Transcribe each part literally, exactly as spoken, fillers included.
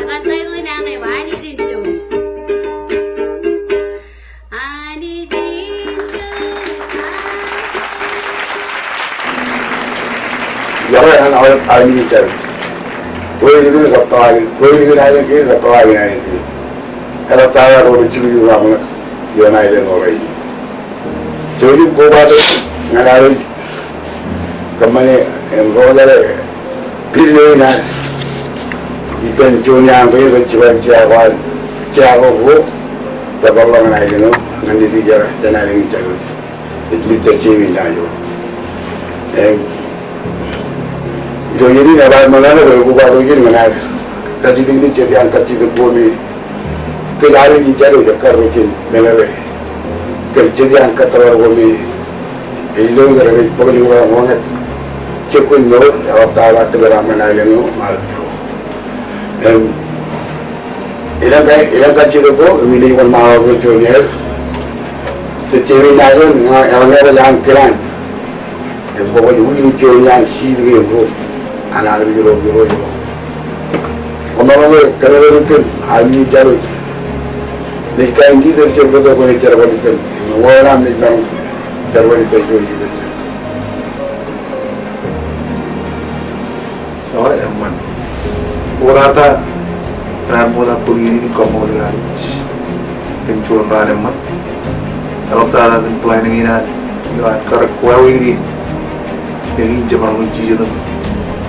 Ak āinwōt eo an Anij in Jones. Anij in Jones. Iọkwe an Anij in Jones. Kwe ilikin kab tōlaki, kwe ilikin aelōñ kein kab tōlaki in aelōñ kein. Eḷaptata ro rej jukjuk ḷọk ṇe ioon aelōñ eo rainin. Jouj im kobatok ñan ad kōṃṃane im ro jeḷā video in ad ippān juon iaan bwe rej jibadek jea ko, jea ko ruo rej bar ḷọk ñan aelōñ eo ñan Nitijeḷā jān aelōñ in Jālwōj. Ej Mister Jamie Najo. Im ilo iien in ebar ṃōṇōṇō bwe kobatok ijin ñan ad kajjitōk ijin jet iaan kajjitōk ko me kōj aelōñ in Jālwōj ej kar ro jān meḷeḷe kōn jet iaan kōttōpar ko me ej lo ke rej bōk lōñḷọk ro ñan jekwe mour, eḷaptata tōpar aṃ ñan aelōñ eo im ad Im elōñ ka, elōñ kajjitōk ko, im inaaj wōnṃaanḷọk juon er. Te jemin naaj wōn, ña, eḷaññe ej an kilaan. Im kwō kwōj wilik juon iaan seed kein ro an armej ro im irooj ro. Kwōmaroñ ke kōmeḷeḷe kōn armej in Jālwōj. Naaj kain detail jab ḷotak kwōnaaj jerbal ippān. Im wōn aṃ naaj maroñ jerbal ippān juon detail. Eo, eṃṃan. Ṃoktata, kōṇaan ṃokta bōk iien in im kaṃṃoolol Anij kōn juon raan eṃṃan. Eḷaptata kōn planning in ad, ilo ad karōk wāween kein. Eñin jemaroñ in jijet im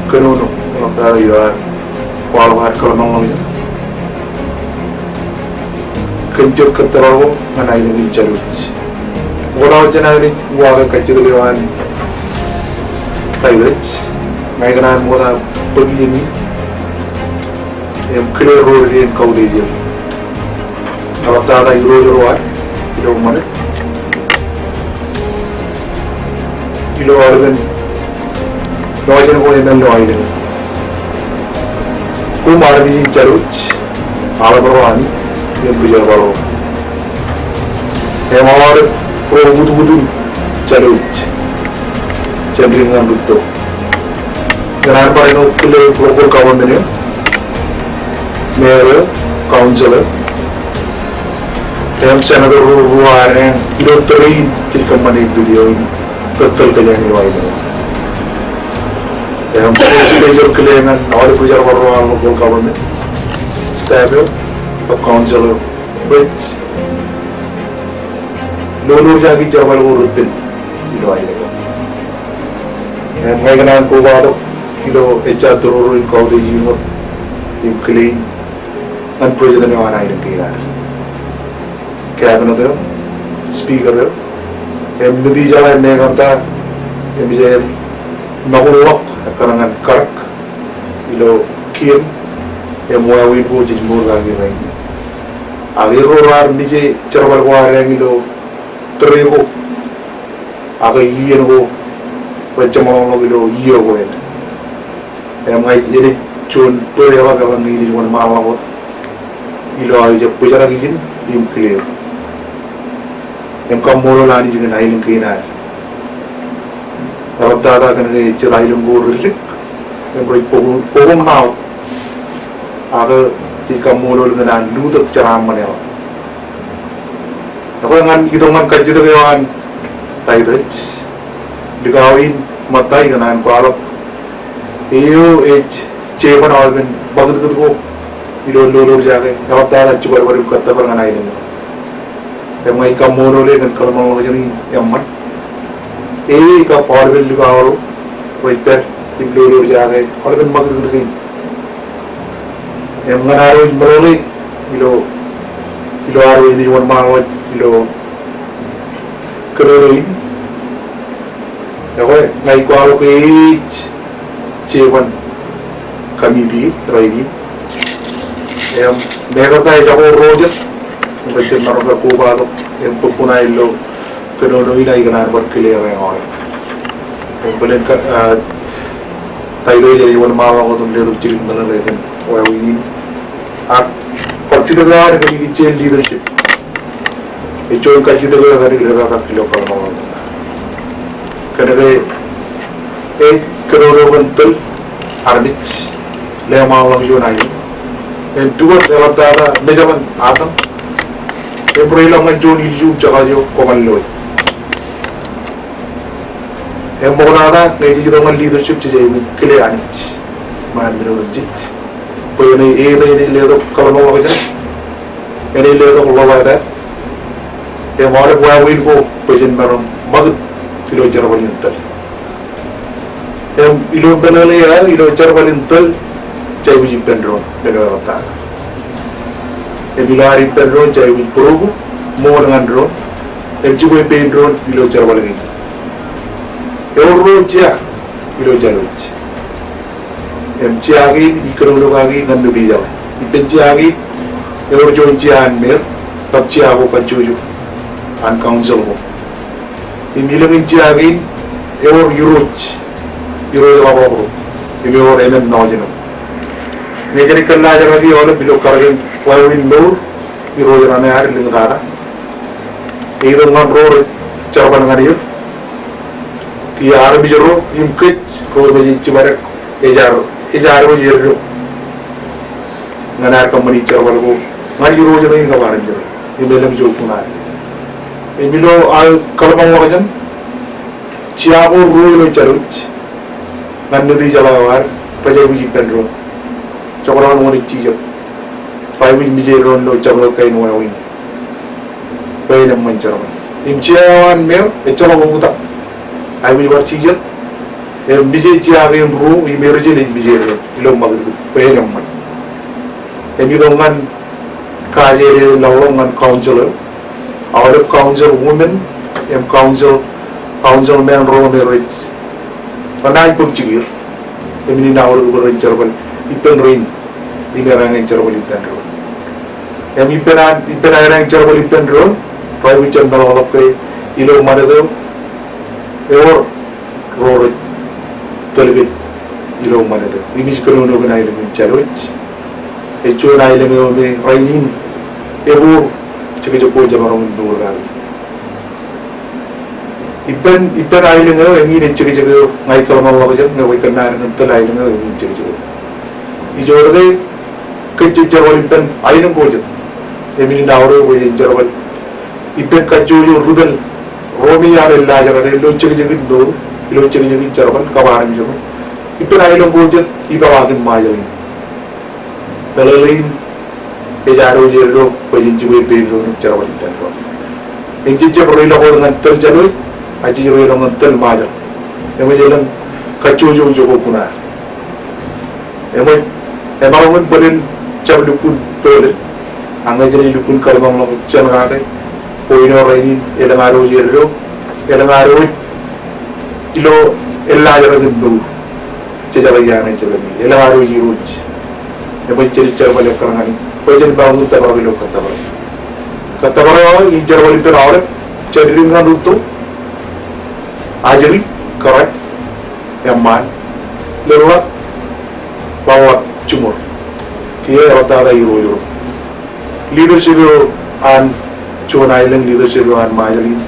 kōnono, eḷaptata ilo ad kwaḷọk ad kōḷmānḷọkjeṇ kōn jet kōttōpar ko ñan aelōñ in Jālwōj. Ṃokta wōt jān aelōñ uwaak eo kajjitōk eo an Taitōj, ña ikōṇaan ṃokta bōk iien in im kile ro rej kautiej er. Eḷaptata irooj ro ad ilo ṃanit. Ilo aolepen ḷọkjeṇ ko emān ilo aelōñ. Koṃ armej in Jālwōj, aḷap ro ami, im ri-jerbal ro. Im aolep ro wūtwūt in Jālwōj jān dik ñan rūtto. Ikōṇaan bar āinwōt kile local government eo, mayor eo, council eo, im senator ro ruo ad eñ ilo tōre in jej kōṃṃane video in. Kōtōl kōjeañ eo aelōñ. Im special kile ñan aolep ri-jerbal ro an local government, staff eo, kab council eo, rej lolorjaki jerbal ko rūtto ilo aelōñ. Im ña ikōṇaan kobatok ilo ejja tōroro in kautiej in wōt im kile in ñan president eo an aelōñ kein ad. Cabinet eo, speaker eo, im Nitijeḷā im Mekanta, im ej ṃakūtḷọk ekkar ñan karōk ilo kien im wāween ko jej mour kaki rainin. Ak erro raar mije jerbal ko ad eñ ilo tōre ko, ak iien ko rej jeṃḷọkḷọk ilo iiō ko eṇ. Im ña ij, enaaj juon bōd eḷap eḷaññe inaaj wōnṃaanḷọk wōt ilo aō jab bōjrak ijin im kile er. Im kaṃṃoolol Anij kōn aelōñ kein ad. Eḷaptata kōn ke jet aelōñ ko reddik im rej bōk, bōk ṇaḷ. Ak jej kaṃṃoolol kōn an lutōk jeraaṃṃan eḷap. Ekwe ñan itok ñan kajjitōk eo an Taitōj, likao in ṃōtta ikōṇaan kwaḷọk eo ej jeban aolepen ṃakūtkūt ko ilo lolorjake, eḷaptata jibadbad im kōttōpar ñan aelōñ. Im ña ij kaṃṃoolol e kōn kōḷmānḷọkjeṇ in eṃṃan. E kab aolepen likao ro rej pād im lolorjake aolepen ṃakūtkūt kein. Im ñan ad wōj meḷeḷe ilo, ilo ad wōj naaj wōnṃaanḷọk ilo kōnono in. Ekwe ña ij kwaḷọk ke e ej jeban committee rainin. Im, mekarta ejako ro jet, im rej jab maroñ ke kobatok, im bōk kuṇaō ilo kōnono in aō ikōṇaan bar kile eñin aolep. Im bōlen ka, ah, taitō ej wōnṃaanḷọk wōt im letok jidik meḷeḷe kōn wāween in. Ak, kajjitōk eo an kōn ikijjien leadership. Ej juon kajjitōk eo ekadik ri-kaki ilo kōḷmānḷọkjeṇ. Kōnke ej kōnono kōn tōl armej, leṃaanḷọk juon aelōñ. Im pukot eḷaptata mejaṃ in ataṃ. Im reiḷọk ñan juon ilju im jekaj eo, koṃ loe. Im ṃoktata ñe jej itok ñan leadership jej aikuj kile Anij. Ṃaan men otemjej. Bwe enaaj, enaaj letok kōḷmānḷọkjeṇ. Enaaj letok ḷōḷātāt. Im aolep wāween ko bwe jen maroñ ṃakūt ilo jerbal in tōl. Im ilo meḷeḷe eo aō ilo jerbal in tōl, jej aikuj ippān doon men eo eḷaptata. Im ilo ad ippān doon jej aikuj bōrọku ṃool ñan doon. Im jibwe pein doon ilo jerbal kein. Ewōr ro jea ilo Jālwōj. Im jea kein ij kōnono kaki ñan Nitijeḷā. Ippān jea kein, ewōr juon jea an Meir, kab jea ko kajjojo an council ko. Im ilōñ in jea kein, ewōr irooj, irooj ḷapḷọk ro. Im ewōr emān ṇoojeṇ eo. Ñe jenaaj kōllaajraki aolep ilo karōk in wāween mour, irooj raṇe ad lōñtata. Eitok ñan ro rej jerbal ñan er. Kiiō armej ro, im kōj, ro rej jibadek, ejaar, ejaar ro eddo. Ñan ad kōṃṃani jerbal ko, ñan irooj rein kab armej rein. Im elōñ ijo kuṇaan. Im ilo aō kōḷmānḷọkjeṇ, jea ko ruo ilo Jālwōj, ñan Nitijeḷā eo ad, rej aikuj ippān doon. Jekdọọn wōn ej jijet. Rej aikuj mije doon ilo jabdewōt kain wāween. Bwe en eṃṃan jerbal. Im jea eo an Meir, ejjeḷọk oktak. Aikuj bar jijet. Im mije jea kein ruo, im erijin ej mije doon ilo ṃakūtkūt. Bwe en eṃṃan. Im itok ñan kajeḷāḷọkḷọk ñan council eo. Aolep council women, im council, council men ro me rej. Renaaj bōk jikier. Im in aorōk bwe ren jerbal ippān rein. Im erā ñan jerbal ippān doon. Im ippān an, ippān aerā ñan jerbal ippān doon, rej aikuj jab meḷọkḷọk ke ilo ṃanit eo, ewōr ro rej tōl kōj ilo ṃanit eo. Im ij kōnono kōn aelōñ in Jālwōj. Ej juon aelōñ eo me rainin, eboor, jekjek ko jemaroñ in mour kaki. Ippān, ippān aelōñ eo, eñin ej jekjek eo, ña ij kōḷmānḷọkjeṇ, ñe kwōj kōnnaan kōn tōl aelōñ eo, eñin jekjek eo. Ijoke, kōj jej jerbal ippān aelōñ ko jet. Im in aorōk bwe jen jerbal ippān kajjojo ri tōl ro me ear ellaajrak ilo jekjekin mour, ilo jekjekin jerbal, kab armej ro. Ippān aelōñ ko jet, ipeḷaakin Ṃajeḷ in. Meḷeḷein, ej ad wōj eddo, bwe jen jibwe pein doon im jerbal ippān doon. Im jej jab reiḷọk wōt ñan tōl Jālwōj, ak jej reiḷọk ñan tōl Ṃajeḷ. Eṃōj elōñ kajjojo ijo ko kuṇaad. Eṃōj, emaroñ in bōlen jab lukkuun polen, ak ñe jenaaj lukkuun kōḷmānḷọkjeṇ kake, bwe ilo rainin, elōñ ad wōj eddo, elōñ ad wōj ilo ellaajrak in mour. Jejeḷā iaan ejjab eñin. Elōñ ad wōj irooj. Eṃōj jen jerbal ekkar ñan e. Bwe jen ba ñan tōprak ilo kōttōpar. Kōttōpar eo in jerbal ippān aolep. Jabdewōt ñan rūtto. Ajri, kōrā, eṃṃaan, leḷḷap, ḷaḷḷap jiṃor. Kiiō eḷaptata irooj ro. Leadership eo an juon aelōñ, leadership eo an Ṃajeḷ in.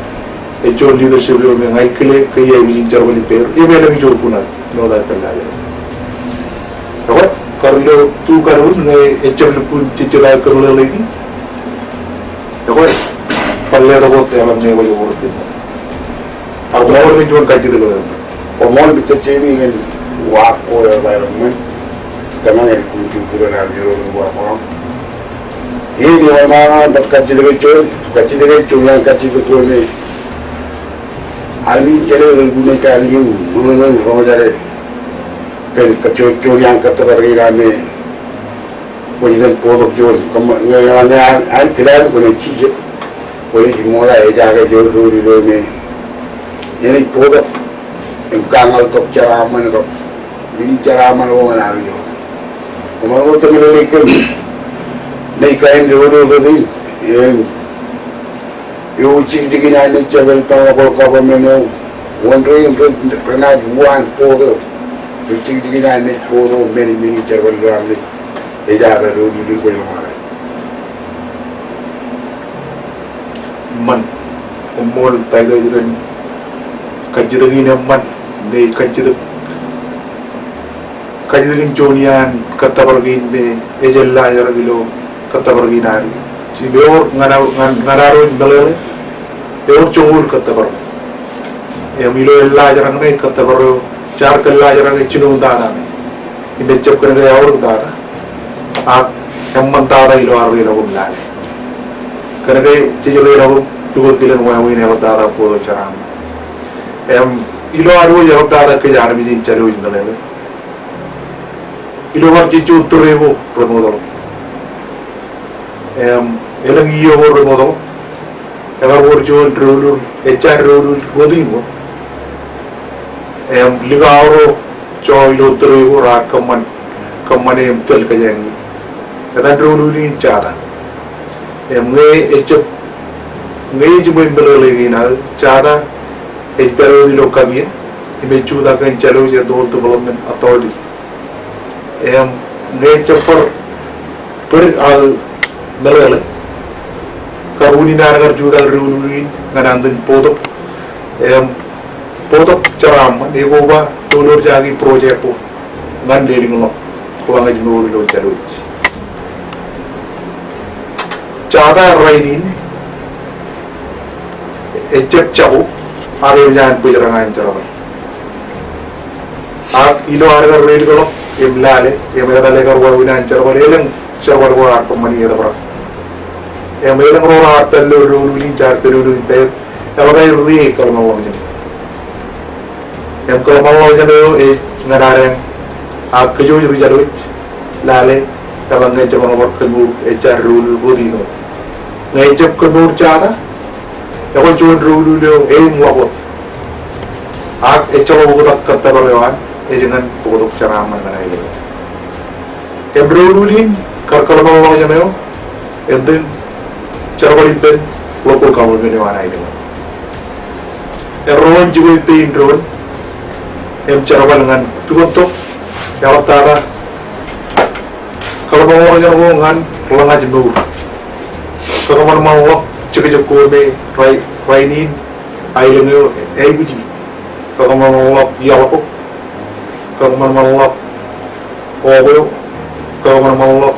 Ej juon leadership eo me ña ij kile ke ij aikuj in jerbal ippāer. Im elōñ ijo kuṇaad. Āinwōt aō kōllaajrak. Ekwe, kar ilo tu kanooj ñe ejjab lukkuun jejjet aō kōmeḷeḷeiki. Ekwe, bar letok wōt eḷaññe kwōj wōr pen. Ak ṃool kōn juon kajjitōk eo. Koṃṃool Mister Jamie kōn uwaak ko eo ḷọk ṃōn. Tōmak in kōn juon bwidej eo ilo uwaak eo. Im ij wōnṃaanḷọk bar kajjitōk juon, kajjitōk juon, kajjitōk ko me. Armej in jeḷā rej lukkuun ej kaliñe im ṃōṇōṇō in roñjake. Kōn kajjojo iaan kōttōpar eo ilo me. Kwōj iten bōktok juon, kōṃṃan, ñe, ñe, ñe, an, an kilaal kwōnaaj jijet. Kwōnaaj ṃokta ejaake juon ro ilo me. Enaaj bōktok, im kañaltok jeraaṃṃan kab. Im jeraaṃṃan ko ñan armej ro. Koṃṃool wōt kōmeḷeḷeik kōm. Naaj kain doulul eo in, im eo jikjik in an naaj jepel tok local government eo, wōn rein, rein, renaaj waan board eo. Eo jikjik in an naaj board eo, men in, men in jerbal ilo armej ej ak doulul in kwōj ḷōmṇak. Eṃṃan, koṃṃool Taitō ren kajjitōk in eṃṃan, me kajjitōk kajjitōk in juon iaan kōttōpar kein me ej ellaajrak ilo kōttōpar kein ad. Im ewōr ñan, ñan, ñan ad wōj meḷeḷe, ewōr joñoul kōttōpar. Im ilo ellaajrak ṇe kōttōpar eo jaar kōllaajrak e jinoin tata ṇe. Im ejjab kōnke eaorōk tata. Ak eṃṃan tata ilo ad reḷọk im lale. Kōnke jej reḷọk im pukot kilen wāween eḷap tata bōktok jeraaṃṃan. Im ilo ad wōj eḷap tata kōj armej in Jālwōj meḷeḷe. Ilo bar jejjo tōre ko remootḷọk. Im elōñ iiō ko remootḷọk. Ekar wōr juon doulul, ejja doulul rot in wōt. Im likao ro jo ilo tōre ko raar kōṃṃan, kōṃṃane im tōl kōjeañ ie. Etan doulul in jata. Im ñe ejjab, ñe ejiṃwe meḷeḷe kein aō, jata ej pād wōt ilo kakien, im ej jutak kōn Jālwōj Atoll Development Authority. Im ñe ejjab bar bōd aō meḷeḷe, kar unin an kar jutak doulul in ñan an itōn bōktok, im bōktok jeraaṃṃan, ekoba tōl eo jaki project ko ñan lelōñḷọk ḷōñaj mour ilo Jālwōj. Jata rainin ejjab jako, ak eo jaan bōjrak an jerbal. Ak ilo ad kar relikḷọk im lale, im etal ekar wāween an jerbal, elōñ jerbal ko raar kōṃṃani etōprak. Im elōñ ro raar tōl ilo doulul in jaar kōnono im pād, eḷap aer ri kōḷmānḷọkjeṇ. Im kōḷmānḷọkjeṇ eo ej ñan ad eñ, ak kōjwōj ri Jālwōj, lale, eḷaññe ejjab bar kōmour, ejja doulul rot in wōt. Ñe ejjab kōmour jata, ekwe juon doulul eo eimḷọk wōt. Ak ejjeḷọk oktak kōttōpar eo an, ej ñan bōktok jeraaṃṃan ñan aelōñ eo. Im doulul in kar kōḷmānḷọkjeṇ eo, im itōn jerbal ippān local government eo an aelōñ eo. Erro in jibwe pein doon, im jerbal ñan pukot tok, eḷaptata kōḷmānḷọkjeṇ ko ñan ḷōñaj mour. Kakōṃanṃanḷọk jekjek ko me rai-, rainin aelōñ eo ej aikuji. Kakōṃanṃanḷọk iaḷ ko. Kakōṃanṃanḷọk eo, kakōṃanṃanḷọk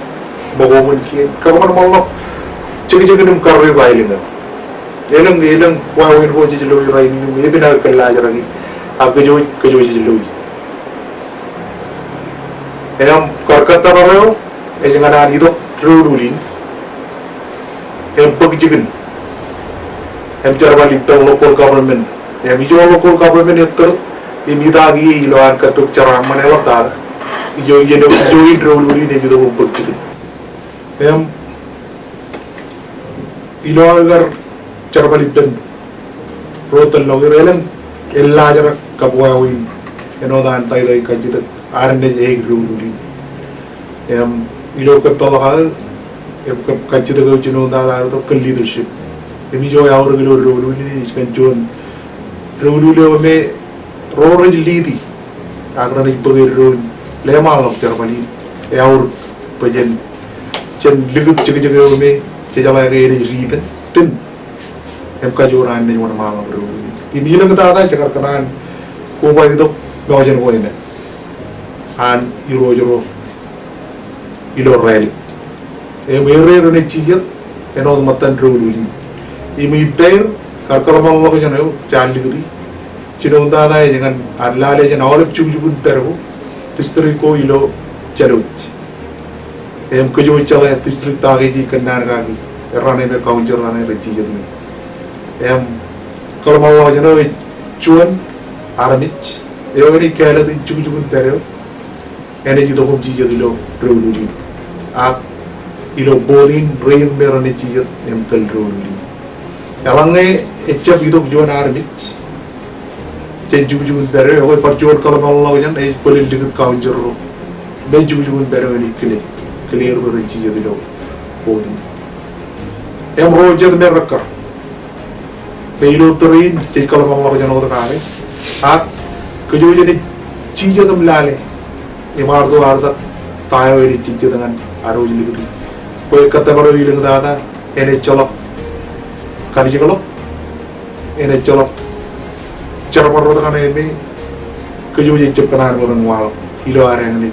ṃōko ṃōn kien. Kakōṃanṃanḷọk jekjek in im karreoik aelōñ eo. Elōñ, elōñ wāween ko jej lo i rainin im epen aō kōllaajraki. Ak kōjwōj, kōjwōj jej lo i. Im kar kōttōpar eo ej ñan an itok doulul in im bōk jikin im jerbal ippān local government. Im ijo local government ettōr im itaak ie ilo an kōttok jeraaṃṃan eḷaptata. Ijo, iien eo, ijo in doulul in ej itok im bōk jikin. Im ilo aō kar jerbal ippān ro tōl ḷọk er, elōñ ellaajrak kab wāween āinwōt an Taitō ej kajjitōk armej eo ej doulul in. Im ilo kōpeḷḷọk aō, im kab kajjitōk eo jinoin tata eo tok kōn leadership. Im ijo eaorōk ilo doulul in ej kōn juon doulul eo me ro rej lead i, ak renaaj bōk eddo in leṃaanḷọk jerbal in. Eaorōk bwe jen, jen likūt jekjek eo me jejeḷā ke enaaj ripen, pen im kajoor an naaj wōnṃaanḷọk doulul in. Im elōñ tata jekar kōṇaan koba itok ṃōjin ko emān an irooj ro ilo Rālik. Im erreo renaaj jijet āinwōt ṃōttan doulul in. Im ippāer, kar kōḷmānḷọkjeṇ eo jaar likūti, jinoin tata ej ñan ad lale jān aolep jukjukun pād ko, district ko ilo Jālwōj. Im kōjwōj jeḷā district ta ke ej kōnnaan kaki, erro raṇe me council raṇe rej jijet ie. Im kōḷmānḷọkjeṇ eo ej juon armej eo enaaj kāālōt in jukjukun pād eo enaaj itok im jijet ilo doulul in. Ak ilo board in rein me renaaj jijet im tōl doulul in. Eḷaññe ejjab itok juon armej jān jukjukun pād eo, ekwe bar juon kōḷmānḷọkjeṇ ej bōlen likūt council ro me jukjukun pād eo enaaj kile, kile er bwe ren jijet ilo Im ro jet me rekkar. Im ilo tōre in jej kōḷmānḷọkjeṇ wōt kake. Ak kōj jenaaj jijet im lale. Im arro artak ta eo enaaj jijet ñan ad wōj likūti. Bwe kōttōpar eo elōñ tata enaaj ejjeḷọk kalijekḷọk. Enaaj ejjeḷọk jerbal rot kaṇe me kōj ejjab kōṇaan bwe ren waḷọk ilo ad eñin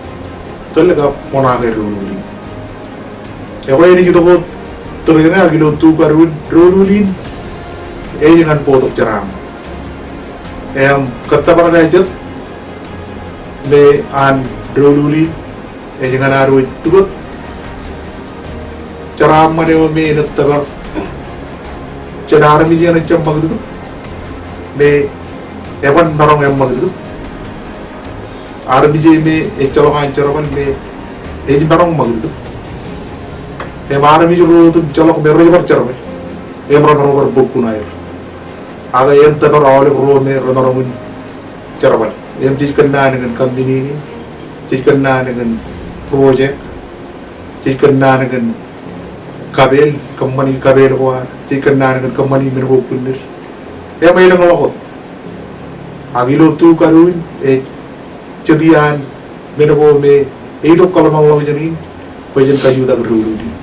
tōl kab oṇaake doulul in. Ekwe enaaj itok wōt tōre ṇe ak ilo tu kaduin doulul in ej ñan bōktok jeraaṃṃan. Im kōttōpar ko jet me an doulul in ej ñan ad wōj pukot jeraaṃṃan eo me enaaj tōpar jān armej eṇ ejjab ṃakūtkūt me eban maroñ eṃṃakūtkūt. Armej eo me ejjeḷọk an jerbal me ej maroñ ṃakūtkūt. Im armej ro otemjej ḷọk me rej bar jerbal im remaroñ bar bōk kuṇaer. Ak en tōpar aolep ro me remaroñ in jerbal. Im jej kōnnaan kōn kōmminini, jej kōnnaan kōn project, jej kōnnaan kōn kapeel, kōṃṃani kapeel ko ad, jej kōnnaan kōn kōṃṃani men ko kūnnid. Im elōñḷọk wōt. Ak ilo tu kaduin ej jet iaan men ko me ej itok kōḷmānḷọkjeṇ in bwe jen kajutak doulul in.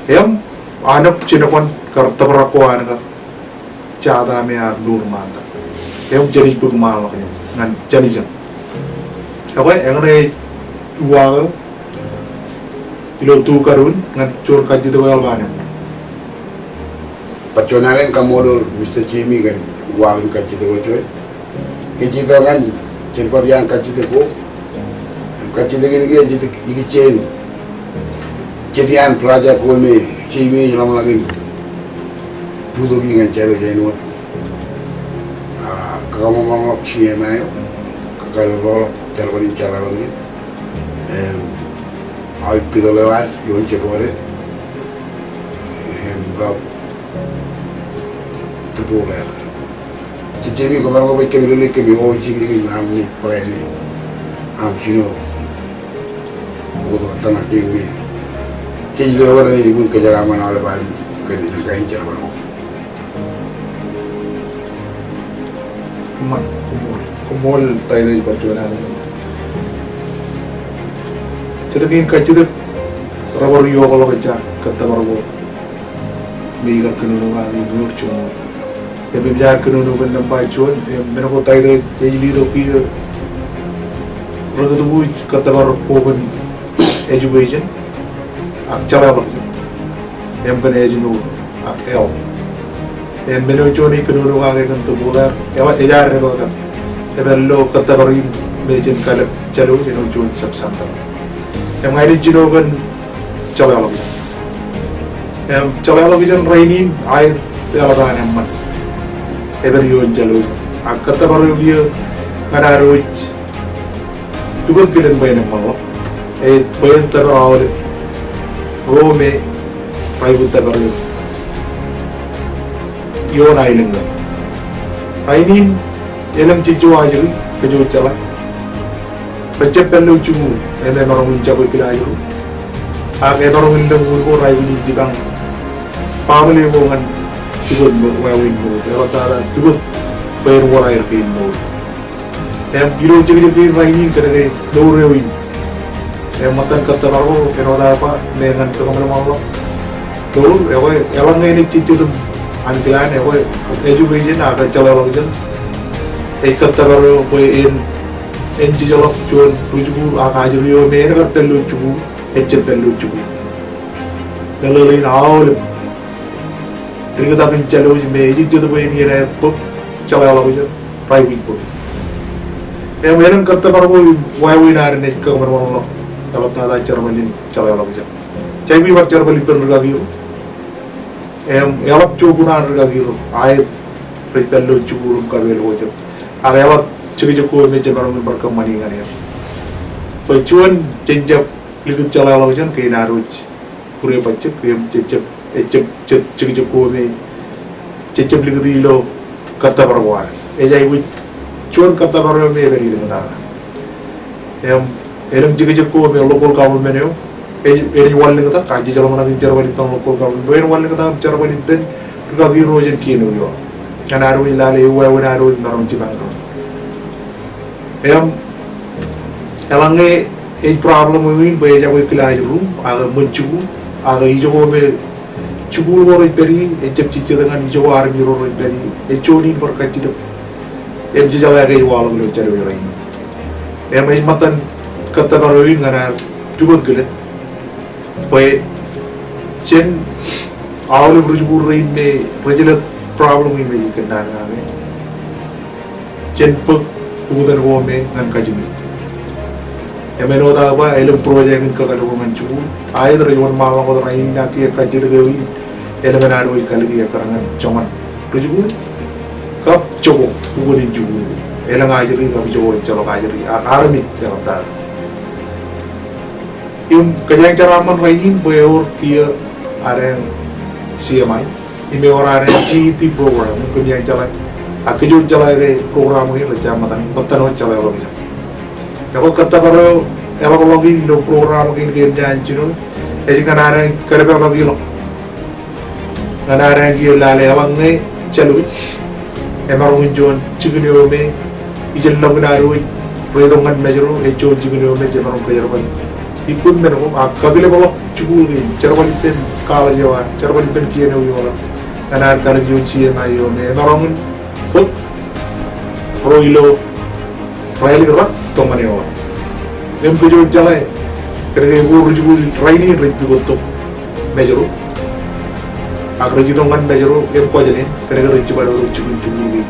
Im anōk jenkwan kar tōprak ko an kar jata me ear mour ṃaantak. Im jenaaj bōk ṃaanḷọkjeṇ ñan jān ijeṇ. Ekwe eñin ej uwaak eo ilo tu kaduin ñan juon kajjitōk eo eḷap an eṃṃan. Bar juon alen kaṃṃoolol Mister Jamie kōn uwaak in kajjitōk eo juon. Kajjitōk ñan, jen bar iaan kajjitōk ko. Im kajjitōk in ke ej ikijjien jet iaan project ko me Jamie ej ḷōmṇak in bōktok ñan jeḷā jān wōt. A, kōṃṃanṃanḷọk C M I eo, kōkōḷḷọk jerbal in jeḷāḷọkjeṇ. Im aō pitoḷ eo ad ioon jebode. Im kab tōpar eo ad. Jej Jamie, kōṃṃan eo bwe kōm lelōñ kōm eo jejjab kōm aṃ naaj bōktok aṃ jino. Bōktok tōmak kōm me jej lo ewōr naaj ibuñ kōjeraaṃṃan aolep aṃ kōn kain jerbal ko. Eṃṃan, koṃṃool. Koṃṃool Taitō ej bar juon alen. Jet kein kajjitōk rej bar iokḷọk ejja kōttōpar ko me ikar kōnono kake im ewōr joñoul. Im ej bar kōnono kōn nōṃba juon, im men ko Taitō ej letok kiiō rej kūtbuuj kōttōpar ko kōn education ak jeḷāḷọkjeṇ. Im kōn ājmour ak health. Im men eo juon ej kōnono kake kōn tōpar eo, ej ad rej bōk kōn, ej pād ilo kōttōpar in me jen kalōk jālwōj āinwōt juon sub-center. Im ña ij jino kōn jeḷāḷọkjeṇ. Im jeḷāḷọkjeṇ rainin aet eḷap an eṃṃan. Ej pād ioon jālwōj. Ak kōttōpar eo kiiō ñan ad wōj pukot kilen bwe en eṃṃanḷọk. Ej bwe en tōpar aolep ro me rej aikuj tōpar er ioon aelōñ eo. Rainin elōñ jejjo ajri, kōjro jeḷā. Rej jab pād ilo jikuuḷ im emaroñ in jab kile ajri. Ak emaroñ in lōñ wūn ko rej aikuj in jipañ baaṃle ko ñan pukot mour, wāween mour. Eḷaptata pukot bwe en wōr aer kein mour. Im ilo jekjek kein rainin kōnke mour eo in. Im ṃōttan kōttōpar ko āinwōt aō ba me ñan kōṃanṃanḷọk mour, ekwe eḷaññe enaaj jejjet im ankilaan, ekwe education ak jeḷāḷọkjeṇ ej kōttōpar eo bwe en, en jejjeḷọk juon ri-jikuuḷ ak ajri eo me en kar pād ilo jikuuḷ, ejjab pād ilo jikuuḷ. Meḷeḷein aolep diktak in jālwōj me ejejjet bwe en iien aet bōk jeḷāḷọkjeṇ, rej aikuj bōk. Im elōñ kōttōpar ko im wāween ad naaj kōṃanṃanḷọk eḷaptata jerbal in jeḷāḷọkjeṇ. Jej aikuj bar jerbal ippān rikaki ro. Im eḷap jokun an rikaki ro aet rej pād ilo jikuuḷ im kapeel ko jet. Ak eḷap jekjek ko me jemaroñ in bar kōṃṃani ñan er. Bwe juon jen jab likūt jeḷāḷọkjeṇ kein ad wōj bure bajjek im jejjab, ejjab, jejjab, jejjab ko me jejjab likūti ilo kōttōpar ko ad. Ej aikuj juon kōttōpar eo me ej pād ilōñ tata. Im elōñ jekjek ko me local government eo ej, enaaj wanlōñtak, ak jej ḷōmṇak in jerbal ippān local government, bwe en wanlōñtak im jerbal ippān rūkaki ro jān kien eo ioḷaḷ. Ñan ad wōj lale eo wāween ad wōj maroñ jipañ doon. Im eḷaññe ej problem eo in bwe ejako classroom, ak ṃōn jikuuḷ, ak ijoko me jikuuḷ ko rej pād ie, ejjab jejjet ñan ijoko armej ro rej pād ie, ej juon in bar kajjitōk. Im jejeḷā ke ej waḷọk ilo jerawiwi rainin. Im ej ṃōttan kōttōpar eo in ñan ad pukot kilen bwe jen aolep rijikuuḷ rein me rej jelōt problem in me ij kōnnaan kake, jen bōk bukuten ko me ñan kajiṃwe. Im āinwōt aō ba, elōñ project in kakōḷḷe ko ñan jikuuḷ, aet rej wōnṃaanḷọk wōt rainin ak kiiō kajjitōk eo in, eḷap an ad wōj kalōk ie ekkar ñan joñan rijikuuḷ kab joko bukot in jikuuḷ. Elōñ ajri kab ijoko ejjeḷọk ajri, ak armej eḷaptata. Im kōjeañ jeraaṃṃan rainin bwe ewōr kiiō adeañ C M I im ewōr adeañ G E D program im kōjeañ jeḷā. Ak kōj wōj jeḷā ke program kein rej jab ṃōttan, ṃōttan wōt jeḷāḷọkjeṇ. Ekwe kōttōpar eo eḷapḷọk in ilo program kein ke eṃōj an jino, ej ñan adeañ kōdepakpakiḷọk ñan adeañ kiiō lale eḷaññe jālwōj emaroñ in juon jikin eo me ijellọkin ad wōj reitok ñan Mājro, ej juon jikin eo me jemaroñ kōjerbal equipment ko, ak kakilepḷọk jikuuḷ kein, jerbal ippān college eo ad, jerbal ippān kien eo ioḷaḷ, ñan ad kalōk juon C M I eo me emaroñ in bōk ro ilo raelek rak tok ñan eoon. Im kōj wōj jeḷā, kōnke ewōr rijikuuḷ rainin rej pukot tok Mājro, ak rej itok ñan Mājro im Kuwajleen, kōnke rej jibadọkdọk jikin jikuuḷ kein.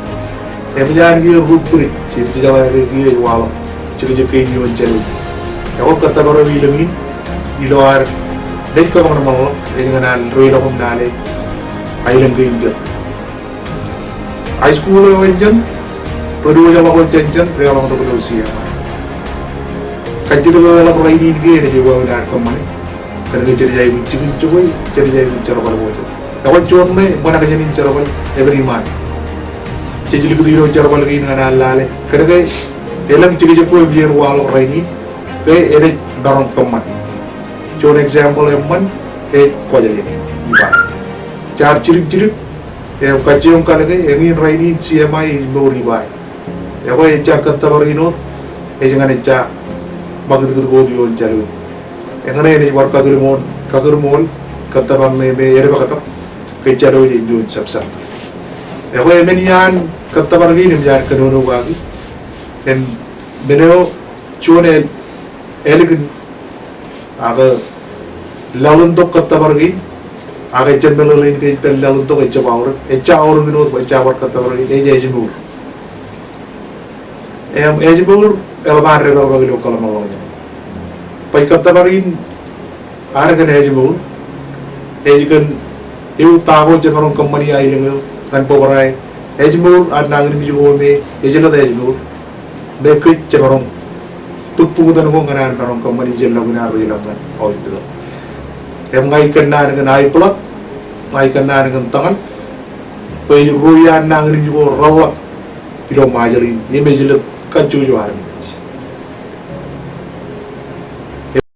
Eṃōj an kiiō root bridge, im jejeḷā ke kiiō ej waḷọk jekjek kein ioon jālwōj. Ekwe kōttōpar eo ilōñ in, ilo ad naaj kōṃanṃanḷọk, ej ñan ad reiḷọk im lale aelōñ kein jet. High school eo enjeṇ, rej diwōjḷọk wōt jān jeṇ, reḷọk tok ilo C M I. Kajjitōk eo eḷap rainin ke enaaj wāween ad kōṃṃane. Kōnke jenaaj aikuj jikin jokwe, jenaaj aikuj jerbal ko jokwe. Ekwe juon ṇe, ṃōṇōṇō jān in jerbal, epen iṃaan. Jej likūt ilo jerbal kein ñan ad lale. Kōnke elōñ jekjek ko eṃōj aer waḷọk rainin, ke enaaj maroñ kōṃṃan. Juon example eṃṃan, ej Kuwajleen, Ebeye. Jaar jidik jidik, im kajjioñ kalōke, eñin rainin C M I ej mour Ebeye. Ekwe ejja kōttōpar in wōt, ej ñan ejja ṃakūtkūt ko wōt ioon jālwōj. Eñṇe enaaj bar kakūrṃool, kakūrṃool kōttōpar ṇe me edepakpak, ke jālwōj en juon sub-center. Ekwe men iaan kōttōpar kein eṃōj ad kōnono kaki, im men eo juon āl, ālikin Ak laḷ in tok kōttōpar kein, ak ejjab meḷeḷein ke ej pād laḷ in tok, ejjab aorōk, ejja aorōk in wōt, ejja bar kōttōpar kein, ej ājmour. Im ājmour, eḷap an depakpak ilo kōḷmānḷọkjeṇ. Baj kōttōpar in, ad kōn ājmour, ej kōn ewi ta ko jemaroñ kōṃṃani aelōñ eo, ñan bōbrae, ājmour, ad nañinmej ko me, ej jelōt ājmour. Me kōj jemaroñ bōk bukuten ko ñan ad maroñ kōṃṃani ijellọkin ad reiḷọk ñan aujpitōḷ. Im ña ij kōnnaan kōn aebōḷap, ña ij kōnnaan kōn tōñal, bwe ej ruo iaan nañinmej ko reḷḷap ilo Ṃajeḷ in, im ej jelōt kajjojo armej.